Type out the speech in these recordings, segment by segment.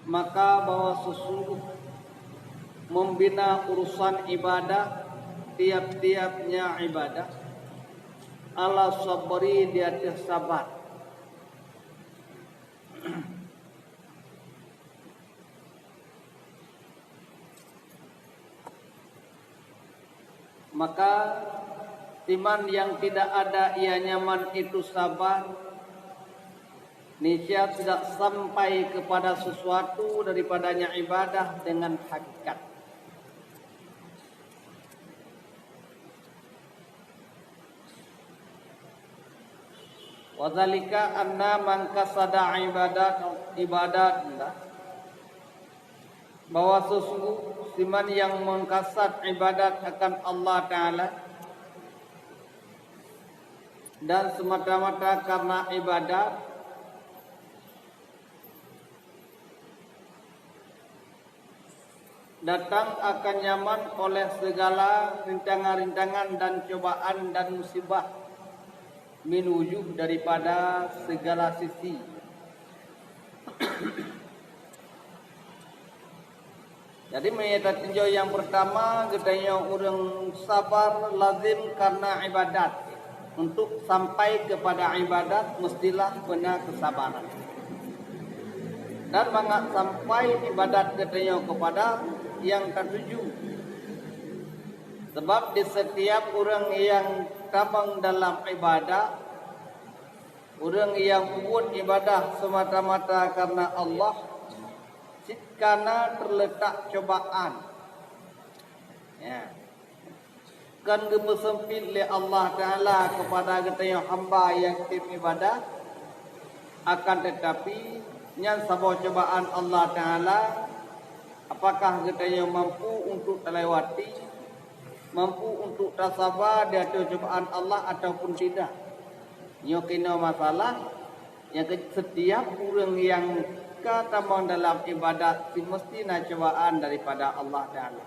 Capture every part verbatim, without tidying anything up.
Maka bahwa sesungguh membina urusan ibadah, tiap-tiapnya ibadah, ala sabri, di atas sabar. Maka, iman yang tidak ada ia nyaman itu sabar, niscaya tidak sampai kepada sesuatu daripadanya ibadah dengan hakikat. Wa dzalika anna man qasada ibadat, ibadat, bahwa sesungguh siman yang mengkasad ibadat akan Allah Ta'ala dan semata-mata karena ibadat, datang akan nyaman oleh segala rintangan-rintangan dan cobaan dan musibah, min wujuh, daripada segala sisi. Jadi, meunyoe tatinjau nyang peurtama, geutanyoe ureuëng sabar lazim karena ibadat. Untuk sampai kepada ibadat, mestilah beuna kesabaran. Dan mangat sampai ibadat geutanyoe kepada nyang tatuju. Sebab di setiap ureuëng nyang tamong dalam ibadat, ureuëng nyang peubuet ibadah semata-mata karena Allah, cit kana terletak cobaan. Ya. Kon geupeuseumpit lé Allah Ta'ala kepada geutanyoe hamba nyang tem ibadah, akan teutapi nyan saboh cobaan Allah Ta'ala, apakah geutanyoe mampu untuk talewati, mampu untuk tasaba di ateueh cobaan Allah ataupun tidak. Nyoe keunoe masalah, nyang keu-, setiap ureuëng nyang ka tamong dalam ibadat, si meusti na cobaan daripada Allah Ta'ala.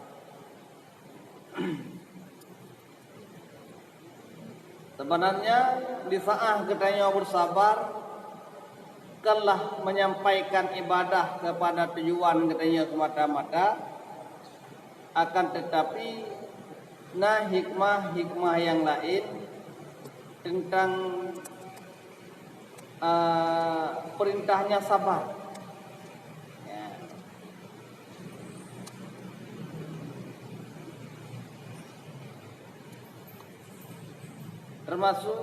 Sebenarnya, di saat geutanyoe bersabar, konlah menyampaikan ibadah kepada tujuan geutanyoe semata-mata, akan tetapi, na hikmah-hikmah nyang laén tentang eh, perintahnya sabar. Ya. Termasuk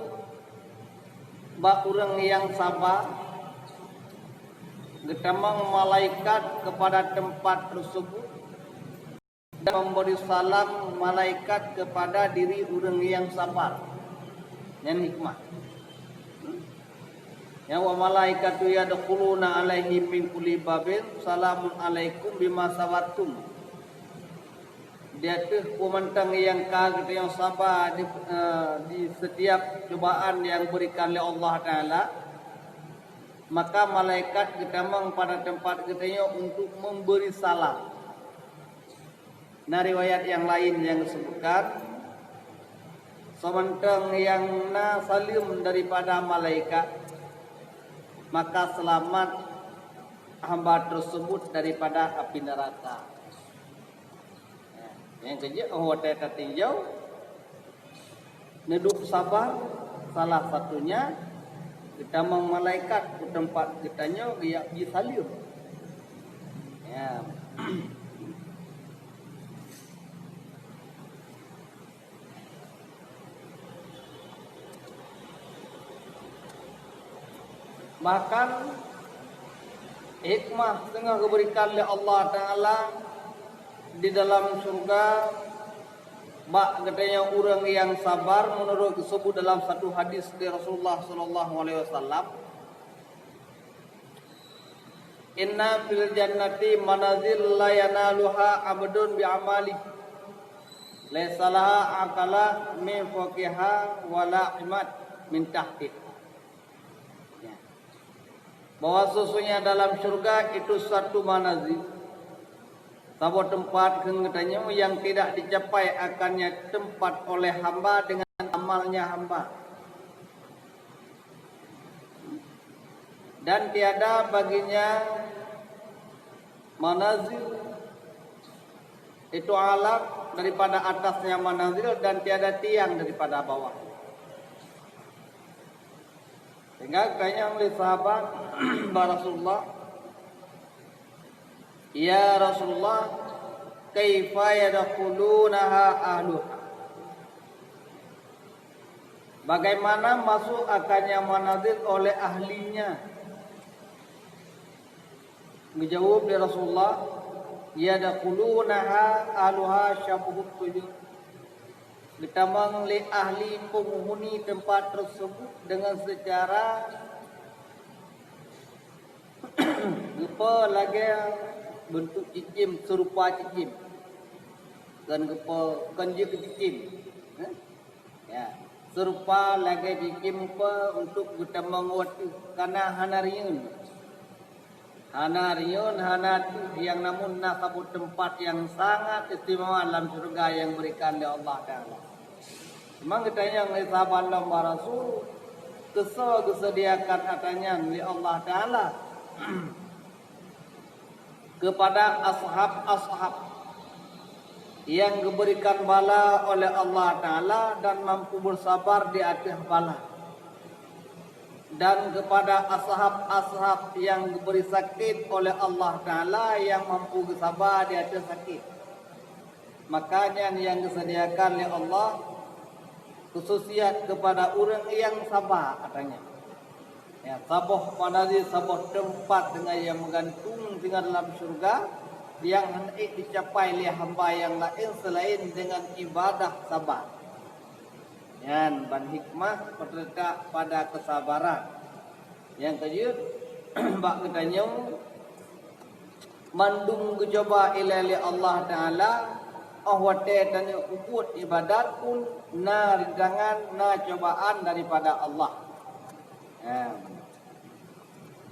bak ureuëng nyang sabar, geutamong malaikat kepada tempat tersebut dan memberi salam malaikat kepada diri ureuëng nyang sabar. Nyan hikmah. Nyan, "Wa malaikatu yadkhuluna 'alaihim min kulli babin, salamun 'alaikum bima sabartum." Di ateueh peue mantong nyang ka geutanyoe saba di, eh, di setiap cobaan nyang berikan lé Allah Ta'ala, maka malaikat geutamong pada tempat geutanyoe untuk memberi salam. Na riwayat nyang laén nyang geusebutkan, soe mantong nyang na saleuem daripada malaikat, maka seulamat hamba tersebut daripada api neraka. Nyang keujeuet, oh, watée tatinjau, neuduek sabar, salah satunya geutamong malaikat u teumpat geutanyoe geujak jisaleuem. Ya. Bahkan hikmah teungoh geuberikan lé Allah Ta'ala di dalam syurga bak geutanyoe ureuëng nyang sabar, meunurot geuseubut dalam satu hadis dari Rasulullah sallallahu alaihi wasallam, "Inna fil jannati manazil la yanaluha abdun bi amalihi, laisa laha aqala min fawqiha wala imad min tahtiha." Ya. Bahwa sesungguhnya dalam syurga itu satu manazil, saboh teumpat keu geutanyoe nyang tidak dicapai akannya teumpat oleh hamba dengan amalnya hamba. Dan tiada baginya Manazil itu alat daripada atasnya manazil dan tiada tiang daripada bawah. Sehingga tanyong lé sahabat bak Rasulullah, "Ya Rasulullah, kaifa yadkhulunaha ahluha?" Bagaimana masuk akannya manazil oleh ahlinya? Geujaweueb lé Rasulullah, "Yadkhulunaha ahluha syabhut tuyur." Geutamong lé ahli penghuni tempat tersebut dengan secara geupeue lagée bentuk cicém, seurupa cicém. Kon geupeue, kon jeuet cicém. Eh? Ya, seurupa lagée jicém pe untuk geutamong watée kana hana riyeuen. Hana riyeuen, hana tuh, yang namun na saboh teumpat yang sangat istimewa lam syeuruga yang berikan lé Allah Taala. Memang geutanyong lé sahabat lom bak Rasul, keusoe geusediakan atanyan lé Allah Taala kepada ashab-ashab yang geuberikan bala oleh Allah Taala dan mampu bersabar di ateueh bala, dan kepada ashab-ashab yang geuberi sakét oleh Allah Taala yang mampu geusaba di ateueh sakét. Maka nyan nyang geusediakan lé Allah khususiat kepada ureuëng nyang saba, katanya. Ya, saboh panazil, saboh teumpat deungon nyang meugantung deungon lam syeuruga nyang hana ék dicapai lé hamba nyang laén seulaén deungon ibadah saba. Nyan ban hikmah teuletak pada keusabaran. Nyang keujeuet, bak geutanyoe mandum geucuba ilée lé Allah Taala, óh watée taneuk peubuet ibadat pun na rintangan, na cobaan daripada Allah. Nah,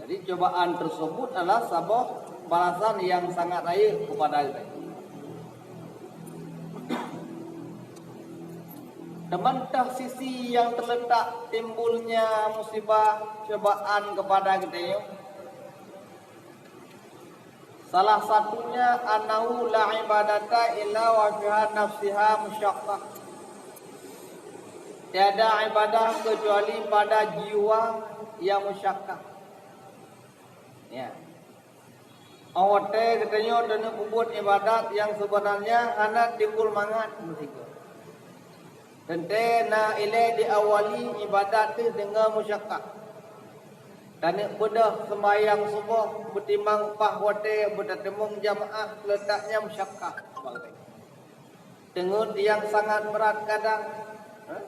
jadi cobaan tersebut adalah saboh balasan yang sangat rayeuk kepada geutanyoe. Teuma teuh sisi yang terletak timbulnya musibah cobaan kepada geutanyoe. Salah satunya, annahu la ibadata illa wa fiha nafsiha musyaqqah. Tiada ibadah kecuali pada jiwa yang musyaqqah. Ya. Óh watée geutanyoe taneuk peubuet ibadat nyang seubeunarnya hana timbul mangat meusigoe. Teuntée na ilée diawali ibadat teuh deungon musyaqqah. Taneuk beudôh seumayang suboh beutimang paih watée beutateumong jamaah leutaknya musyaqqah. Teungeut nyang sangat brat kadang, eh?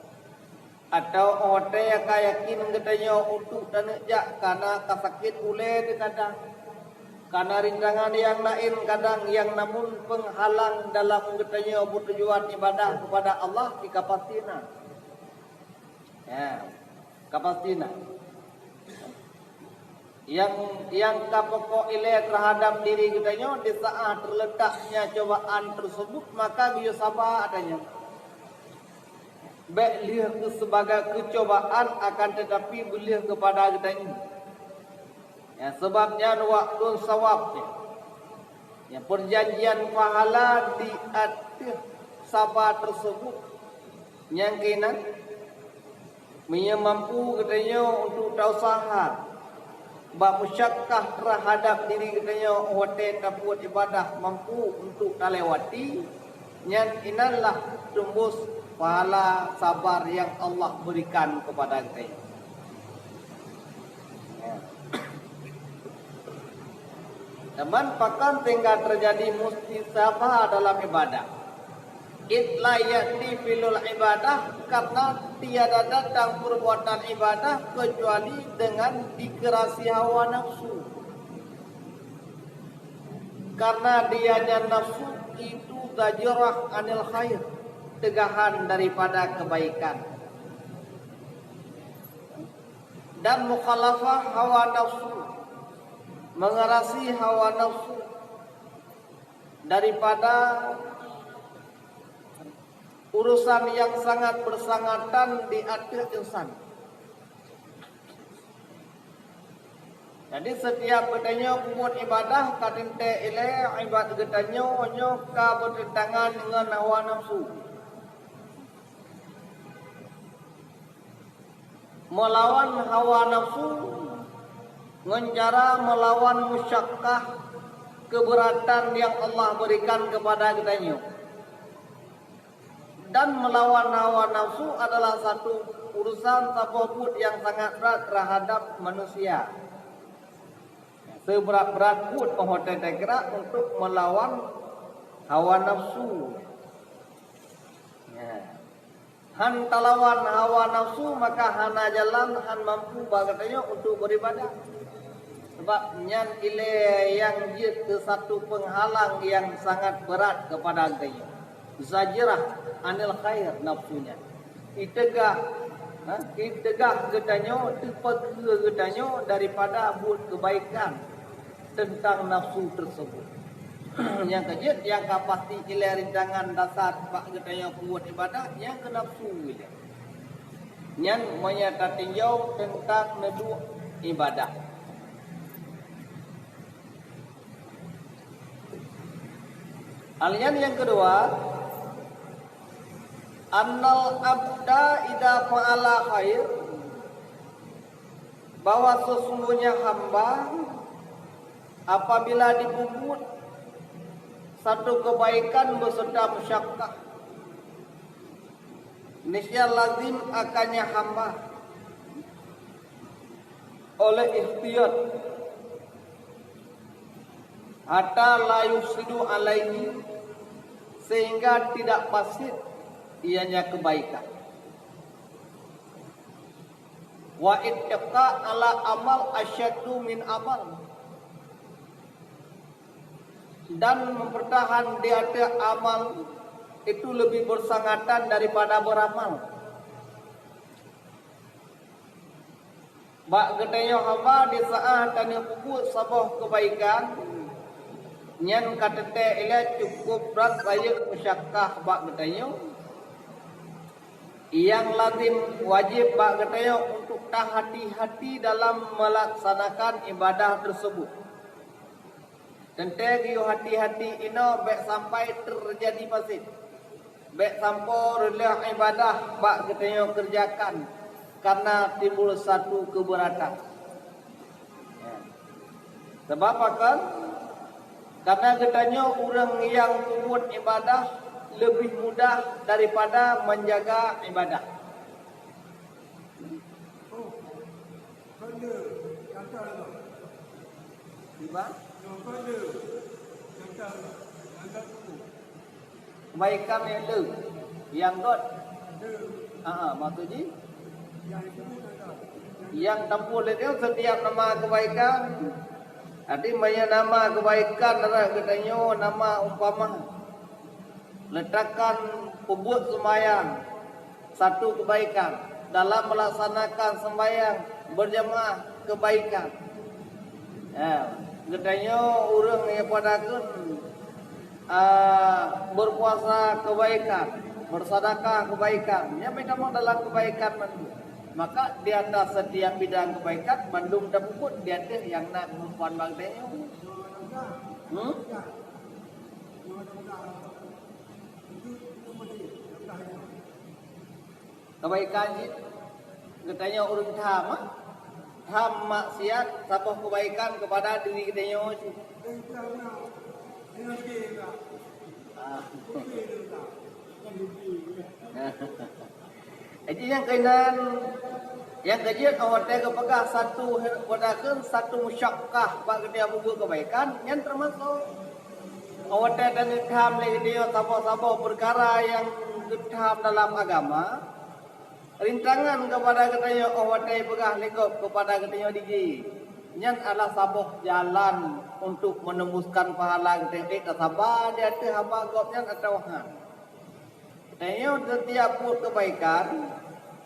Atawa óh watée ka yakin geutanyoe untuk taneuk jak kana ka sakét ulée teuh kadang, kana rintangan nyang laén kadang nyang namun peunghalang dalam geutanyoe beutujuan ibadah kepada Allah, di ka pasti na. Ya, ka pasti na. Nyang, nyang ka pokok ilée teuhadab diri geutanyoe di saát teuletaknya cobaan teusebut, maka geuyue saba atanyoe. Bék lheueh keu sibagai keucobaan, akan teutapi beulheueh keupada geutanyoe. Ya, sabab nyan wa'dun sawab nyan. Ya, perjanjian pahala di ateueh saba teusebut. Nyang keunan, meunyoe mampu geutanyoe untuk tausaha bak musyakkah teuhadab diri geutanyoe watée tabuet ibadah, mampu untuk talewati, nyan inanlah teumbus pahala sabar nyang Allah beurikan keupada geutanyoe. Ya. Teuma pakon sehingga teujadi musti saba dalam ibadah? Id la ya'ti fi'lul ibadah, karena tiada datang perbuatan ibadah kecuali dengan dikeurasi hawa nafsu. Karena dianya nafsu itu zajrah anil khair, tegahan daripada kebaikan. Dan mukhalafah hawa nafsu, mengerasi hawa nafsu daripada urusan yang sangat bersangatan di ateueh insan. Jadi, setiap geutanyoe peubuet ibadah ka teuntée ilée ibadat geutanyoe nyoe ka beuteuntangan deungon hawa nafsu. Meulawan hawa nafsu ngon cara meulawan musyakkah, keubeuratan nyang Allah beurikan keupada geutanyoe. Dan meulawan hawa nafsu adalah satu urusan saboh buet nyang sangat brat teuhadap manusia. Seubrat-brat buet óh watée tagerak untuk meulawan hawa nafsu. Ya. Han talawan hawa nafsu, maka hana jalan, han mampu bak geutanyoe untuk beribadah. Sabab nyan ilée nyang jeuet keu satu peunghalang nyang sangat brat keupada geutanyoe. Zajrah anil khair nafsu nyan. Iteugah, ha, iteugah geutanyoe, teupeukeue geutanyoe daripada buet keubaikan teuntang nafsu teuseubut. Nyang keujeuet, nyang ka pasti ilée rintangan dasar bak geutanyoe peubuet ibadah, nyang keu nafsu ilée. Nyan meunyoe tatinjau teuntang neuduek ibadah. Hal nyan nyang keudua, annal abda idza fa'ala khair, bahwa sesungguhnya hamba apabila dipeubuet satu kebaikan beserta musyakkah, niscaya lazim akannya hamba oleh ikhtiyat, hatta la yufsidu alaihi, sehingga tidak fasid ianya kebaikan. Wa ittiqa ala amal asyaddu min amal, dan mempertahan di atas amal itu lebih bersangatan daripada beramal. Bak geutanyoe haba di saát tanyoe peubuet saboh keubaikan, nyan ka teuntée ilée cukup brat rayeuk musyakkah bak geutanyoe. Nyang lazim wajéb bak geutanyoe untuk tahati-hati dalam meulaksanakan ibadah teusebut. Teuntée geuyue hati-hati inoe bék sampai teujadi fasid. Bék sampoe reuloh ibadah bak geutanyoe keureujakan kareuna timbul satu keubeuratan. Ya. Sabab pakon? Kareuna geutanyoe ureuëng nyang peubuet ibadah leubeh mudah daripada menjaga ibadah. Kiban? Kebaikan nyang le, nyang göt. Haa, maksud jih? Nyang tampôh lé nyoe setiap nama kebaikan. Jadi, meunyoe nama kebaikan adalah geutanyoe nama umpama. Letakkan peubuet seumayang satu kebaikan, dalam melaksanakan sembahyang berjamaah kebaikan. Ya, geutanyoe ureuëng nyang pada kheun, ah, berpuasa kebaikan, bersedekah kebaikan. Nyan meutamong dalam kebaikan mandum. Maka di atas setiap bidang kebaikan mandum tapeubuet di ateueh nyang na kemampuan bak geutanyoe. Hmm? Kebaikan jih geutanyoe ureuëng tham, ah? Tham maksiat saboh kebaikan keupada diri geutanyoe cit. Ah. Jadi nyang keunan, nyang keujeuet óh watée geupeugah satu, watée kheun satu musyakkah bak geutanyoe peubuet kebaikan, nyan teumasok. Óh watée taneuk tham lé geutanyoe saboh-saboh peukara nyang geutham dalam agama, rintangan keupada geutanyoe óh watée peugah lé gob keupada geutanyoe dijih. Nyan adalah saboh jalan untuk meuneumbuskan pahala geutanyoe, tasaba di ateueh haba gob nyan atawa han. Tanyoe setiap buet kebaikan,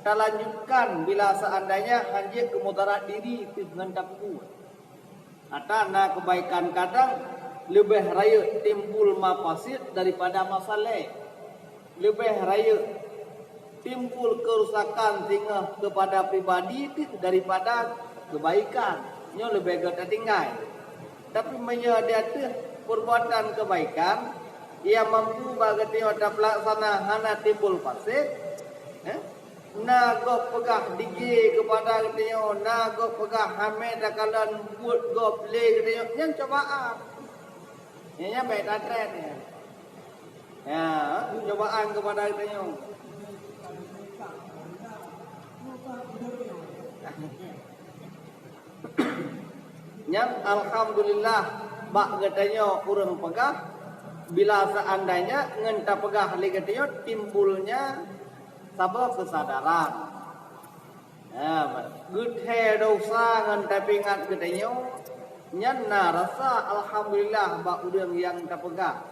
talanjutkan bila seandainya hanjeuet keu mudarat diri pih ngon tapeubuet. Ata na kebaikan kadang leubeh rayeuk timbul mafasid daripada masaleh. Leubeh rayeuk timbul keurusakan singoh keupada pribadi teuh daripada kebaikan. Nyoe leubeh gét tatinggai. Tapi meunyoe di ateueh perbuatan kebaikan nyang mampu bak geutanyoe tapeulaksana hana timbul fasad, eh, na gob peugah dikée keupada geutanyoe, na gob peugah hamé takalon buet gob lé geutanyoe, nyan cobaan. Nyan, nyan bék tatrét nyan. Ya, cobaan keupada geutanyoe. Nyan alhamdulillah bak geutanyoe ureuëng peugah, bila seandainya ngon tapeugah lé geutanyoe timbulnya saboh keusadaran. Ha, geuthée desya ngon tapeuingat geutanyoe, nyan na rasa alhamdulillah bak ureuëng nyang tapeugah.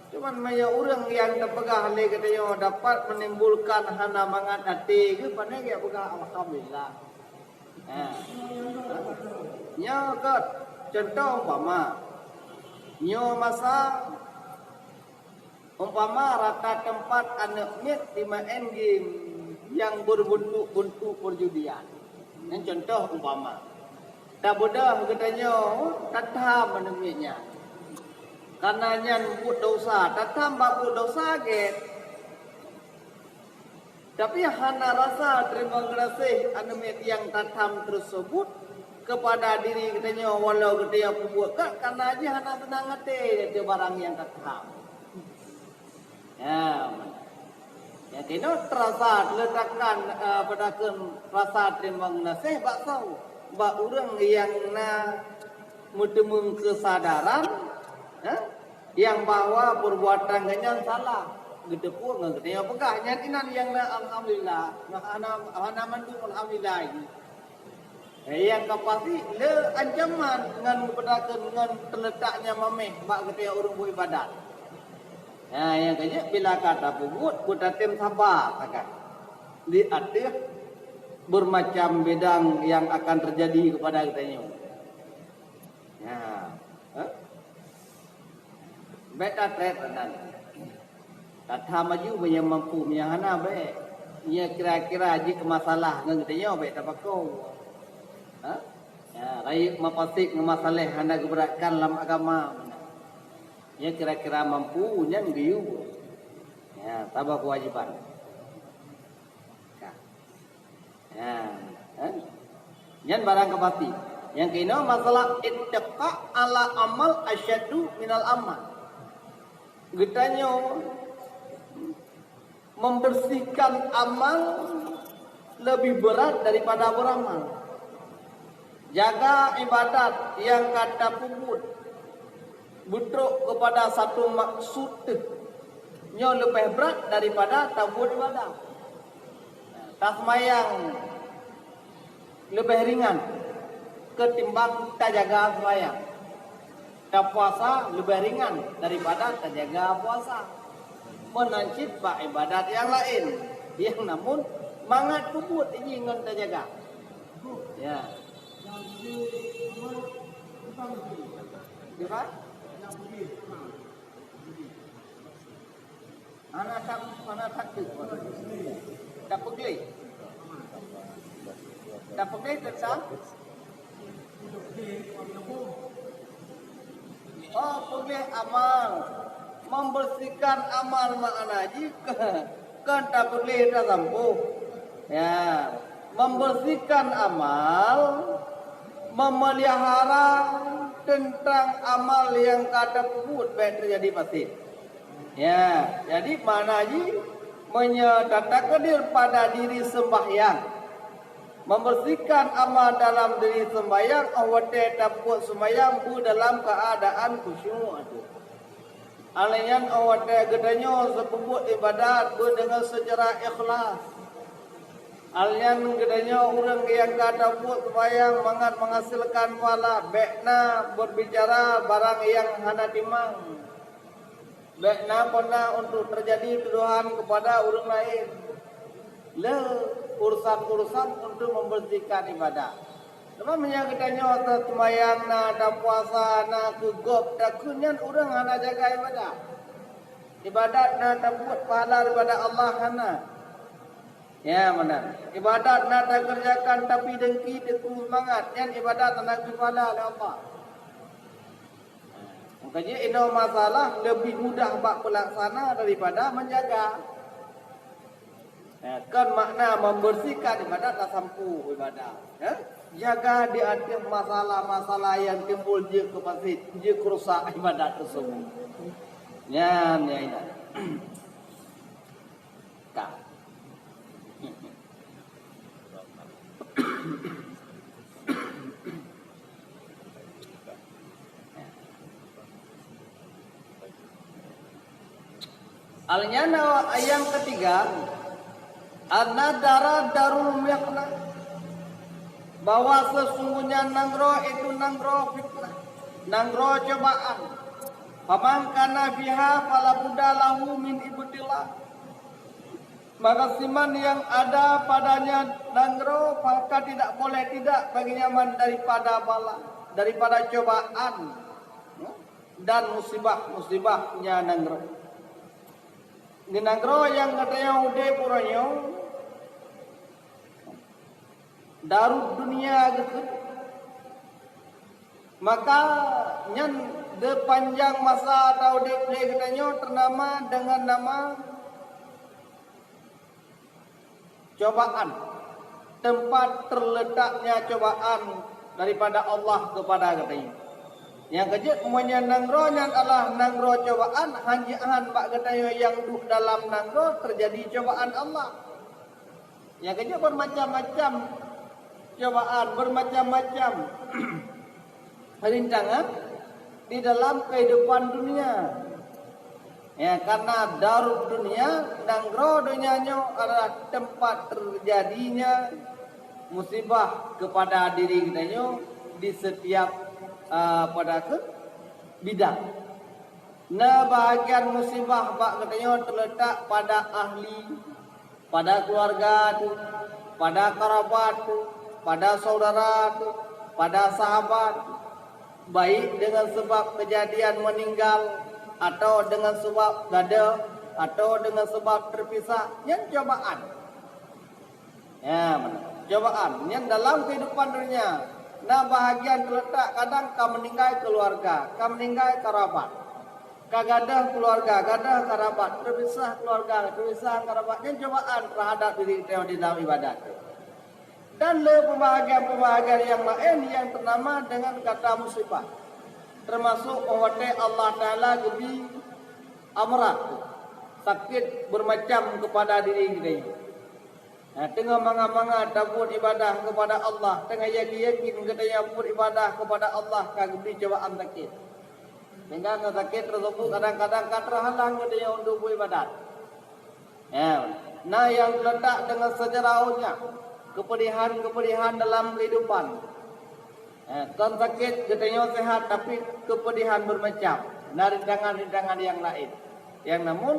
Cuman meunyoe ureuëng nyang tapeugah lé geutanyoe dapat menimbulkan hana mangat até geuh, pane geupeugah alhamdulillah. Ha. Nyoe kot contoh umpama. Nyoe masa umpama rata teumpat aneuëk miet jimaén game nyang beubuntuk-buntuk perjudian. Nyan contoh umpama. Tabeudôh geutanyoe tatham aneuëk miet nyan. Karena nyan buet desya, tatham bak buet desya gét. Tapi hana rasa teurimong geunaséh aneuëk miet nyang tatham teuseubut keupada diri geutanyoe walau geutanyoe peubuet ka, karena jih hana seunang até ateueh barang nyang tatham. Ya, nyang keunoe teurasa leutakan, eh, peudakeueng rasa teurimong geunaséh bak soe? Bak ureuëng nyang na meuteumeung keusadaran, eh, nyang bahwa perbuatan geuh nyan salah. Geuteupeue ngon geutanyoe peugah, nyan inan nyang na alhamdulillah, hana, hana mandum alhamdulillah jih. Nyang ka pasti le ancaman ngon peudakeueng ngon teuleutak nyang mameh bak geutanyoe ureuëng beuibadat. Nah, nyang keujeuet bila ka tapeubuet, beutatem saba sagai di ateueh beumacam bidang nyang akan teujadi keupada geutanyoe. Nah, eh? Bék tatrét nan. Tatham aju meunyoe mampu, meunyoe hana bék. Nyoe kira-kira jeuet keu masalah ngon geutanyoe bék tapakoe. Ha? Ya, rayeuk mafasid ngon masalah hana geubeuratkan lam agama. Nyoe kira-kira mampu nyan geuyue. Ya, saboh keuwajiban. Ka. Ya, eh? Nyan barang ka pasti. Nyang keunoe masalah ittiqa ala amal asyaddu minal amal. Geutanyoe membersihkan amal lebih berat daripada beramal. Jaga ibadat nyang ka tapeubuet beutrok keupada satu maksud teuh, nyoe leubeh brat daripada tabuet ibadat. Taseumayang leubeh ringan ketimbang tajaga seumayang. Tapuasa leubeh ringan daripada tajaga puasa. Meunan cit bak ibadat nyang laén, nyang namun mangat peubuet jih ngon tajaga. Ya. Dipat? Hana that, hana that tu. Tapeugleh. Tapeugleh teuntang? Oh, peugleh amal. Membersihkan amal makna jih kon tapeugleh tasampôh. Ya, membersihkan amal, memelihara tentang amal nyang ka tapeubuet bék teujadi fasid. Ya, jadi makna jih, meunyoe tatakdir pada diri sembahyang, membersihkan amal dalam diri sembahyang, oh watée tapeubuet sembahyang beu dalam keuadaan khusyuk. Alèh nyan, oh watée geutanyoe seupeubeuet iébadat beu deungon seucara ikhlas. Alèh nyan geutanyoe ureuëng nyang ka tapeubuet seumayang mangat menghasilkan pahala, bék na beubicara barang nyang hana timang. Bék na peuna untuk teujadi tudohan keupada ureuëng laén. Le urusan-urusan untuk membersihkan iébadat. Teuma meunyoe geutanyoe taseumayang na, tapuasa na, keu gob takheun, nyan ureuëng hana jaga iébadat. Iébadat na tabuet pahala daripada Allah hana. Ya, meunan. Ibadat na takeureujakan tapi dengki, teuku seumangat, nyan ibadat hana geupala lé Allah. Maka jih inoe masalah lebih mudah bak peulaksana daripada menjaga. Ya, kan makna membersihkan ibadat, tasampoe ibadat. Ya? Jaga di ateueh masalah-masalah yang timbul jeuet keu fasid, jeuet keu rusak ibadat tersebut. Nyan, ya, ya. Ka. Alnyana nyang ketiga, anna dara darul mihnah, bahwa sesungguhnya nanggroe itu nanggroe fitnah, nanggroe cobaan. Faman kana biha fala budda lahu min ibtila. Maka siman yang ada padanya nanggroe, maka tidak boleh tidak bagi nyan daripada bala, daripada cobaan dan musibah-musibahnya nanggroe. Di nanggroe nyang geutanyoe udeb uroe nyoe, darud dunia geukheun. Maka nyan di panjang masa taudeb lé geutanyoe teunama dengan nama cobaan, tempat terletaknya cobaan daripada Allah kepada geutanyoe. Nyang keujeuet, meunyoe nanggroe nyan adalah nanggroe cobaan, han jeuet han bak geutanyoe nyang duek dalam nanggroe terjadi cobaan Allah. Nyang keujeuet, bermacam-macam cobaan, bermacam-macam rintangan di dalam kehidupan dunia. Ya, karena darud dunia, nanggroe dunia nyoe adalah tempat terjadinya musibah kepada diri geutanyoe di setiap, ah, pada ke bidang. Na bahagian musibah bak geutanyoe terletak pada ahli, pada keluarga teuh, pada karabat teuh, pada saudara teuh, pada sahabat teuh, baik dengan sebab kejadian meninggal, atau dengan sebab gadoh, atau dengan sebab terpisah, nyan cobaan. Ya, cobaan nyan dalam kehidupan dunia. Na bahagian terletak kadang ka meninggai keluarga, ka meninggai karabat. Ka gadoh keluarga, gadoh karabat, terpisah keluarga, terpisah karabat. Nyan cobaan terhadap diri geutanyoe di dalam ibadat. Dan le pembahagian-pembahagian yang lain yang ternama dengan kata musibah. Termasuk watée Allah Taala geubri amrad, sakét bermacam kepada diri geutanyoe. Nah, teungoh manga-manga tabuet ibadah kepada Allah, teungoh yakin-yakin geutanyoe buet ibadah kepada Allah ka geubri cobaan sakét. Sehingga ngon sakét tersebut kadang-kadang ka terhalang geutanyoe untuk buet ibadat. Ya, na nyang terletak dengan secara unyang, kepedihan-kepedihan dalam kehidupan. Ya, kon sakét geutanyoe sehat, tapi kepedihan bermacam. Na rintangan-rintangan yang lain. Yang namun,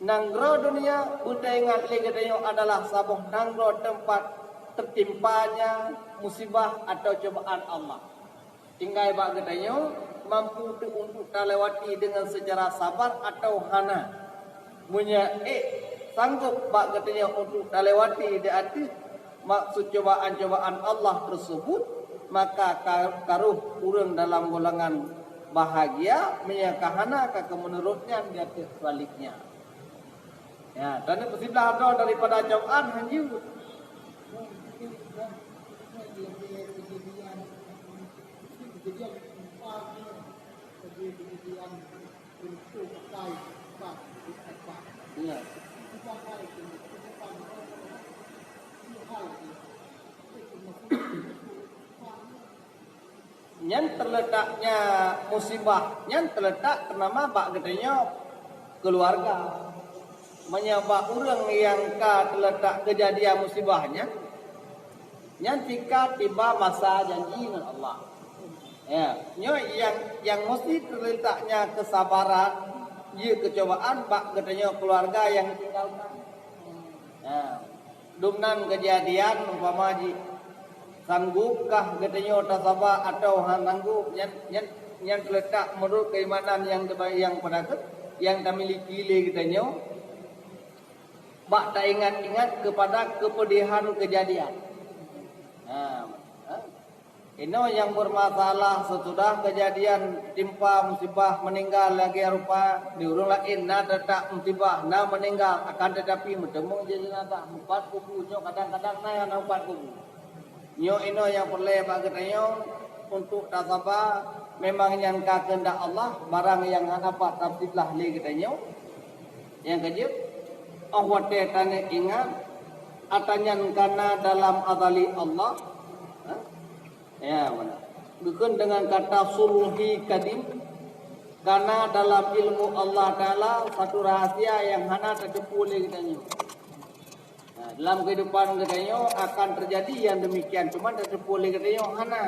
nanggroe dunia beutaingat lé geutanyoe adalah saboh nanggroe tempat tertimpanya musibah atau cobaan Allah. Tinggai bak geutanyoe mampu teu untuk talewati dengan secara sabar atau hana. Meunyoe ék sanggob bak geutanyoe untuk talewati di ateueh maksud cobaan-cobaan Allah tersebut, maka ka-, karoh ureuëng dalam golongan bahagia, meunyoe ka hana, ka keumeunurot nyan di ateueh sebaliknya. Ya, dan peusiblah droe daripada cobaan hanjeuet. Ya. Nyan terletaknya musibah, nyan terletak ternama bak geutanyoe keluarga. Meunyoe bak ureuëng nyang ka terletak kejadian musibah nyan, nyan tika tiba masa janji ngon Allah. Ya, nyoe nyang, nyang mesti terletaknya kesabaran, ye keucobaan bak geutanyoe keluarga nyang ditinggalkan. Ya. Dumnan kejadian umpama jih, sanggupkah geutanyoe tasaba atau han sanggop, nyan, nyan, nyan terletak menurut keimanan nyang teuba-, nyang pada ke-, nyang tamiliki lé geutanyoe. Bak taingat-ingat kepada kepedihan kejadian. Ha, ha? Inoe nyang bermasalah sesudah kejadian timpa musibah meninggal lagée rupa di ureuëng laén na teutak musibah na meninggal akan tetapi meuteumong jenazah meupat kubu nyoe kadang-kadang na nyang na meupat kubu. Nyoe inoe nyang peureulée bak geutanyoe untuk tasaba memang nyan ka keuheundak Allah barang nyang hana pat tapsiblah lé geutanyoe. Nyang keujeuet, óh watée tanyoe ingat, ata nyan kana dalam azali Allah. Ha? Ya, mana? Geukheun dengan kata sulhi kadim, kana dalam ilmu Allah Taala satu rahasia yang hana tateupeue lé geutanyoe. Nah, dalam kehidupan geutanyoe akan terjadi yang demikian, cuman tateupeue lé geutanyoe hana.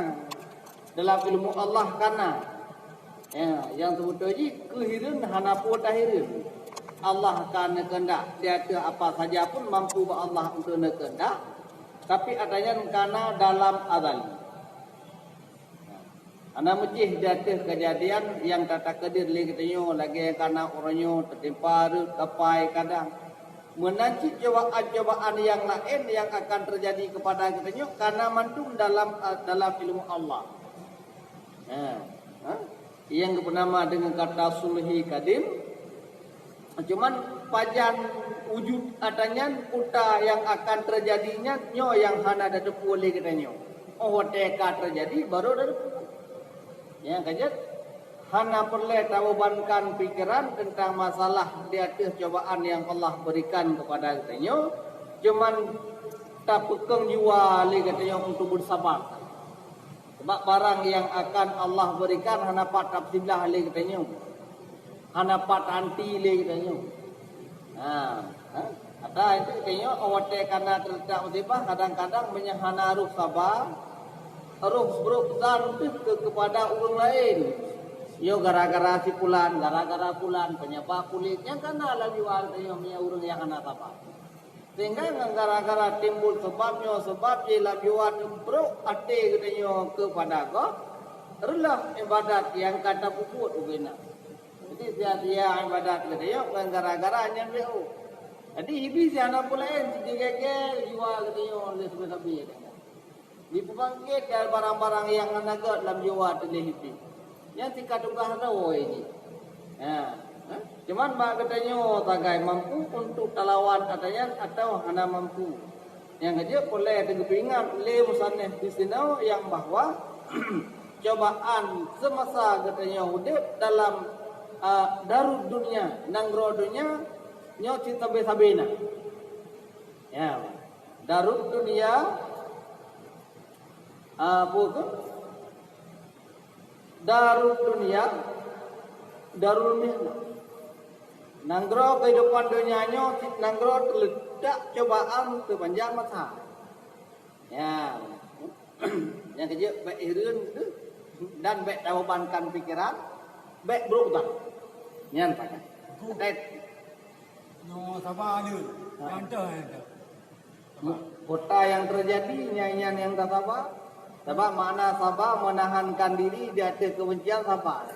Dalam ilmu Allah kana. Ya, yang sebetul jih keuhireuen hana peue tahireuen. Allah ka neukeundak di ateueh apa saja pun mampu bak Allah untuk neukeundak, tapi ata nyan kana dalam azali. Hana meucih di ateueh kejadian nyang tatakeudeuer lé geutanyoe lagée kana uroe nyoe teutimpa rot kapai kadang. Meunan cit cobaan-cobaan nyang laén nyang akan teujadi keupada geutanyoe kana mandum dalam, dalam ilmu Allah. Ha, ha? Nyang geupeunama deungon kata sulhi kadim. Cuman pajan wujud ata nyan, kuta nyang akan teujadi nyan, nyoe nyang hana tateupeue lé geutanyoe. Óh watée ka teujadi, barô tateupeue. Nyang ka jeuet, hana peureulée tabebankan pikeran teuntang masalah di ateueh cobaan nyang Allah beurikan keupada geutanyoe, cuman tapeukong jiwa lé geutanyoe untuk beusaba. Sabab barang nyang akan Allah beurikan hana pat tapsiblah lé geutanyoe. Hana pat anti lé geutanyoe. Ha, ha? Ata itu geutanyoe watée kana teuletak musibah kadang-kadang meunyoe hana roh saba, roh brok zan teuh keu keupada ureuëng laén. Nyoe gara-gara si pulan, gara-gara pulan, penyebab puléh nyang kana lam jiwa geutanyoe meunyoe ureuëng nyang hana saba. Sehingga ngon gara-gara timbul seubab nyoe seubab jih lam jiwa teubrok até geutanyoe keupada gob, reuloh iébadat nyang ka tapeubuet ubena. Jadi sia-sia iébadat geutanyoe ngon gara-gara nyan B O. Jadi Iblih hana peue laén seuti gét-gét jiwa geutanyoe lé sabe-sabe. Jipeubangkét dari barang-barang nyang hana gét lam jiwa teuh lé Iblih. Nyan sika tugaih droe jih. Ha, ha? Cuman bak geutanyoe sagai mampu untuk talawan ata nyan atawa hana mampu. Nyang ka jeuet peureulée teugeupeuingat lé musannif disinoe nyang bahwa cobaan seumasa geutanyoe udeb dalam, a, darud dunia, nanggroe donya, nyoe cit sabe-sabe na. Ya, darud dunia, a, apa tu? Darud dunia, darul mihnah. Nanggroe kehidupan donya nyoe cit nanggroe teuletak cobaan teupanjang masa. Ya. Nyang keujeuet bék hireuen dan bék tabebankan pikeran, bék brok zan. Nyan saja. Nyoe saba le. Ha. Contoh nyan tu. Kota nyang teujadi nyan, nyan nyang tasaba. Sabab makna saba meunahankan diri di ateueh keubencian saba.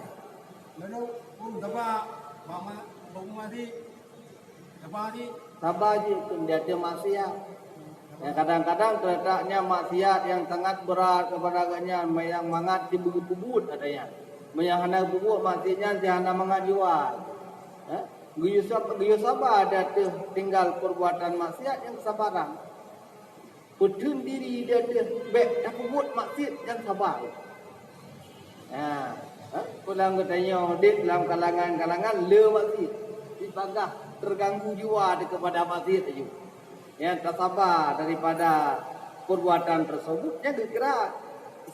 Lalu, oh, saba, mama, bak rumah si, saba si. Saba jih keu di ateueh maksiat. Nyang kadang-kadang teuletak nyan maksiat nyang sangat brat keupada gobnyan, nyang mangat sibeugeupubuet ata nyan. Meunyo hana geupubuet maksiat nyan, si hana mangat jiwa. Eh? Geuyue sab-, geuyue saba di ateueh tinggai peurbuatan maksiat nyang sabaran. Peutheun diri di ateueh bék tapeubuet maksiat nyang saba. Ha, ha? Peue lam geutanyoe udeb lam kalangan-kalangan le maksiat. Sibagaih teuganggu jiwa di keupada maksiat laju. Nyang tasaba daripada peurbuatan teuseubut nyan geukira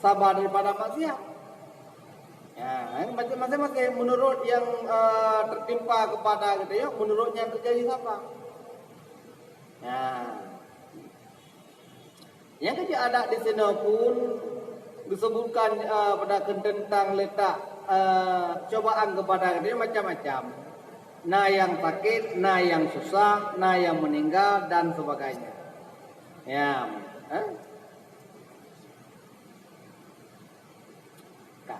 saba daripada maksiat. Ya, masing-masing meunurot nyang, eh, teutimpa keupada geutanyoe, meunurot nyang teujadi saba. Ya. Nyang keujeuet adat disinoe pun geuseubutkan, eh, pada teuntang letak, eh, cobaan keupada geutanyoe macam-macam. Na nyang sakét, na nyang susah, na nyang meuninggai dan sebagainya. Ya, eh? Ka.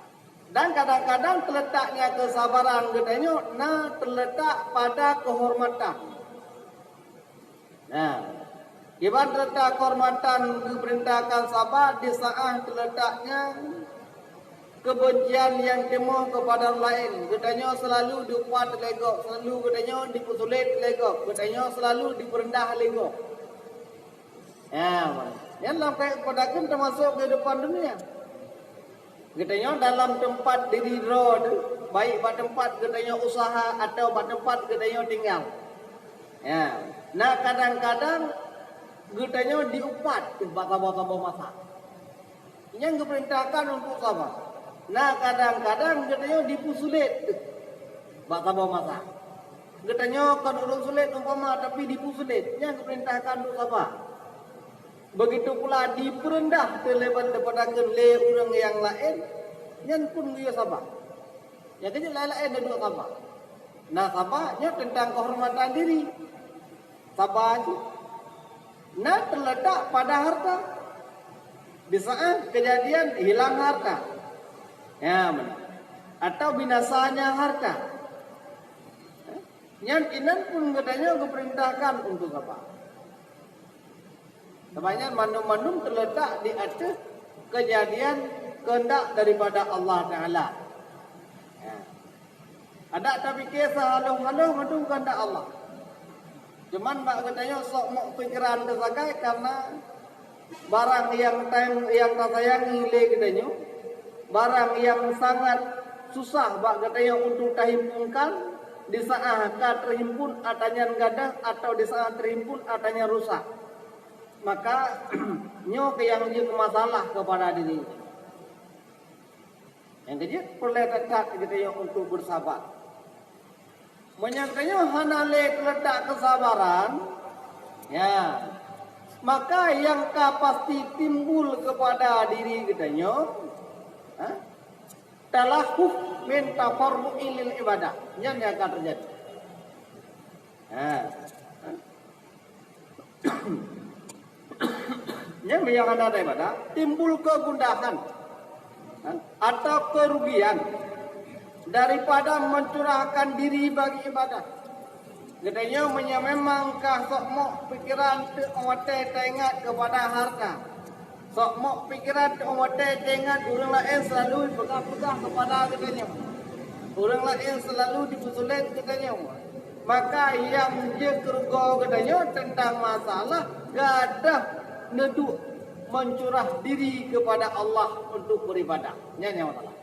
Dan kadang-kadang teuletaknya keusabaran geutanyoe na teuletak pada keuhormatan. Nah, kiban teuletak keuhormatan geupeurintahkan saba di saát teuletaknya keubencian nyang timoh keupada ureuëng laén. Geutanyoe seulalu diupat lé gob, seulalu geutanyoe dipeusulet lé gob, geutanyoe seulalu dipeureundah lé gob. Ya, nyan lam kayée keupada kheun teumasok keuhidupan dunia. Geutanyoe dalam teumpat diri droe teuh, baik bak teumpat geutanyoe useuha atawa bak teumpat geutanyoe tinggai. Ya, na kadang-kadang geutanyoe diupat teuh bak saboh-saboh masa. Nyang geupeurintahkan untuk saba. Na kadang-kadang geutanyoe dipeusulet teuh bak saboh masa. Geutanyoe kon ureuëng sulet umpama, tapi dipeusulet, nyang geupeurintahkan untuk saba. Begitu pula dipeureundah teuh lé ban teupeudakeueng lé ureuëng nyang laén, nyan pun geuyue saba. Nyang keuneuk laén-laén neuduek saba. Nah, saba nyoe teuntang keuhormatan diri. Saba cit na teuletak pada harta. Di saát keujadian hilang harta, ya, meunan, atau binasanya harta, nyan inan pun geutanyoe geupeurintahkan untuk saba. Sabab nyan mandum-mandum teuletak di ateueh keujadian keuheundak daripada Allah Taala. Ya. Adak tapike seuhaloh-haloh mandum keuheundak Allah. Cuman bak geutanyoe sok mok pikeran teusagai karena barang nyang ta-, nyang tasayangi lé geutanyoe, barang nyang sangat susah bak geutanyoe untuk tahimpunkan, di saát ka teuhimpun atra nyan gadoh atau di saát teuhimpun atra nyan rusak. Maka nyoe keuh nyang jeuet keu masalah keupada diri. Nyang keujeuet peureulée that-that geutanyoe untuk beusaba. Meunyoe geutanyoe hana lé teuletak keusabaran, ya, maka nyang ka pasti timbul keupada diri geutanyoe, ha? Talahuf min tafarru'i lil ibadah. Nyan nyang ka teujadi. Ha. Nyan meunyoe hana ada ibadah, timbul keugundahan, ha, atau keurugian daripada mencurahkan diri bagi ibadah. Geutanyoe meunyoe memang ka sok mok pikeran teuk watée taingat keupada harta, sok mok pikeran teuk watée taingat ureuëng laén seulalu peugah-peugah keupada geutanyoe, ureuëng laén seulalu dipeusulet geutanyoe, maka nyang jeuet keu rugoe geutanyoe teuntang masalah gadoh neuduek meuncurah diri keupada Allah untuk beuribadah. Nyan nyang masalah.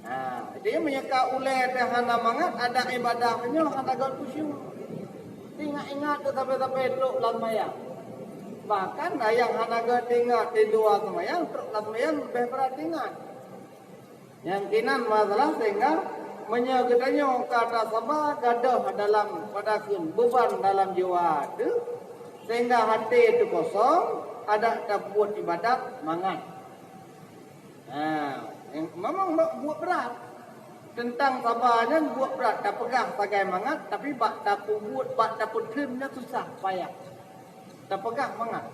Ha, jadi meunyoe ka ulée teuh hana mangat, adak ibadah nyoe hana gét khusyuk. Ingat-ingat teuh sabe-sabe trok lam seumayang. Bahkan nyang hana gét ingat di luwa seumayang, trok lam seumayang leubeh brat ingat. Nyang keunan masalah sehingga meunyoe geutanyoe ka tasaba gadoh dalam pada kheun beuban dalam jiwa teuh, sehingga até teuh kosong, adak tapeubuet ibadat mangat. Ha, memang buet brat. Teuntang saba nyan buet brat, tapeugah sagai mangat, tapi bak tapeubuet, bak tapeutheun nyan susah payah. Tapeugah mangat.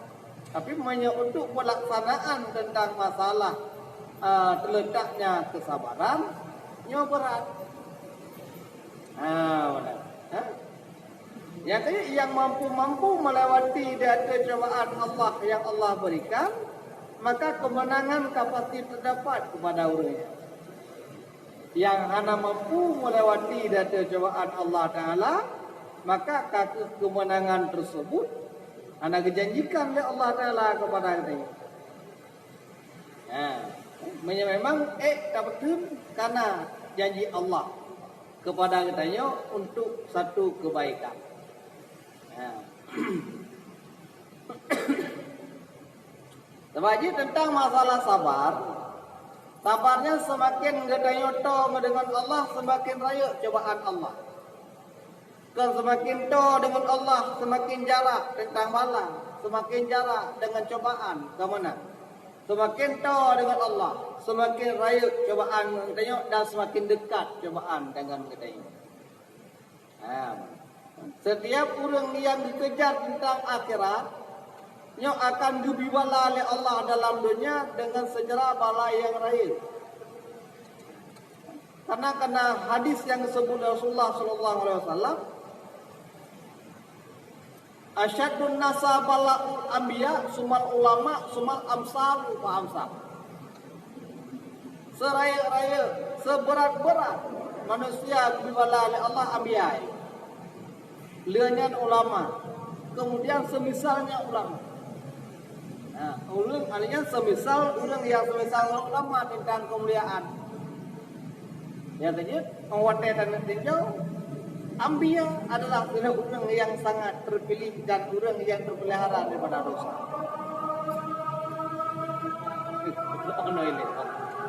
Tapi meunyoe untuk peulaksanaan teuntang masalah, a, teuletaknya keusabaran, nyoe brat. Ha, meunan. Ha? Nyang keu nyang mampu-mampu melewati di ateueh cobaan Allah nyang Allah berikan, maka kemenangan ka pasti terdapat kepada ureuëng nyan. Nyang hana mampu melewati di ateueh cobaan Allah Taala, maka ka kheueh kemenangan tersebut hana geujanjikan lé Allah Taala kepada geutanyoe. Ha, meunyoe memang ék tapeutheun kana janji Allah kepada geutanyoe untuk satu kebaikan. Ha. Sabab jih teuntang masalah sabar, sabar nyan seumaken geutanyoe toe meudeungon Allah, seumaken rayeuk cobaan Allah. Kon seumaken toe deungon Allah, seumaken jarak teuntang bala, seumaken jarak deungon cobaan, ka meunan. Seumaken toe deungon Allah, seumaken rayeuk cobaan ngon geutanyoe dan seumaken deukat cobaan deungon geutanyoe. Ha. Setiap ureuëng nyang geukeujat teuntang akhirat, nyoe akan geubri bala lé Allah dalam donya deungon seujarah bala nyang rayeuk. Karena, karena hadis nyang geuseubuet lé Rasulullah sallallahu alaihi wasallam, Asyaddun nasa bala'ul anbiya, sumal ulama, sumal amsal fa amsal. Serayek-rayek, seberat-berat manusia geubri bala lé Allah, anbiya. Lheueh nyan ulama, kemudian semisalnya ulama. Nah, ulama, artinya semisal ureuëng nyang semisal ngon ulama tentang kemuliaan. Nyang teujeuet, watée taneuk tinjau, anbiya adalah ureuëng nyang sangat terpilih dan ureuëng nyang terpelihara daripada dosa. Ono ilée.